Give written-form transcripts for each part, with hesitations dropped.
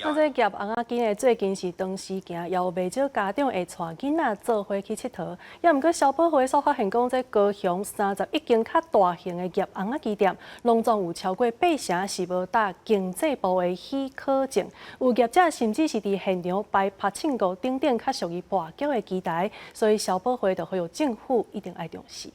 啊，這夾尪仔機呢，最近是長時間，也有袂少家長會帶囡仔做伙去𨑨迌。也毋過消保會所發現講，這高雄31間較大型的夾尪仔機店，攏總有超過八成是無搭經濟部的許可證。有業者甚至是佇現場擺柏青哥等等較屬於跋筊的機台，所以消保會就呼籲政府一定愛重視。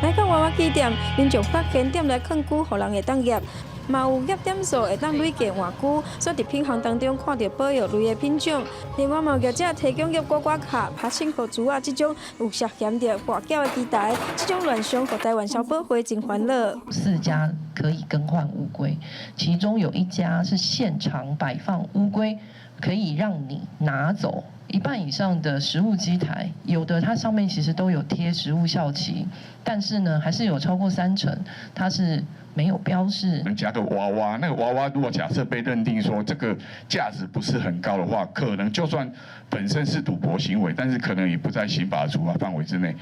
來到娃娃機店，民眾發現店內囥龜，予人會當夾。嘛有夾點數會當累計換龜，所以佇品項當中看著保育類的品種。另外嘛有業者提供夾刮刮卡、柏青哥珠仔這種有涉嫌著跋筊的機台，這種亂象，予台灣消保會真煩惱。四家可以更換烏龜，其中有一家是現場擺放烏龜，可以讓你拿走一半以上的食物機台，有的它上面其實都有貼食物效期，但是呢，還是有超過三成它是沒有標示。能加個娃娃，那個娃娃如果假設被認定說這個價值不是很高的話，可能就算本身是賭博行為，但是可能也不在刑法處罰範圍之內。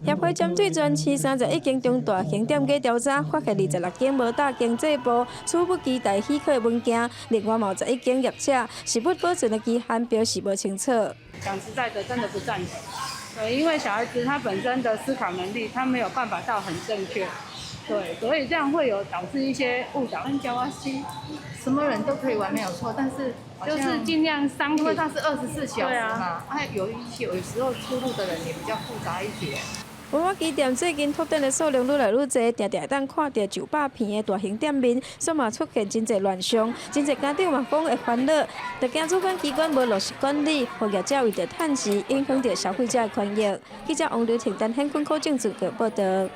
協會針對全市31間中大型店家調查，發現26間無搭經濟部儲物機台許可的文件，另外嘛有11間業者食物保存的期限標示無清楚。講實在的，真的不贊成。對，因為小孩子他本身的思考能力，他沒有辦法到很正確。對，所以這樣會有導致一些誤導。夾娃娃機，什麼人都可以玩，沒有錯，但是就是盡量商品，因為它是24小時嘛，啊，有一些有時候出入的人也比較複雜一點。娃娃機店最近拓展的數量愈來愈濟，定定會當看著上百坪的大型店面，所以嘛出現真濟亂象，真濟家長嘛講會煩惱，就驚主管機關無落實管理，予業者為著趁錢，影響著消費者的權益。記者王劉婷、陳顯坤、柯正主報導。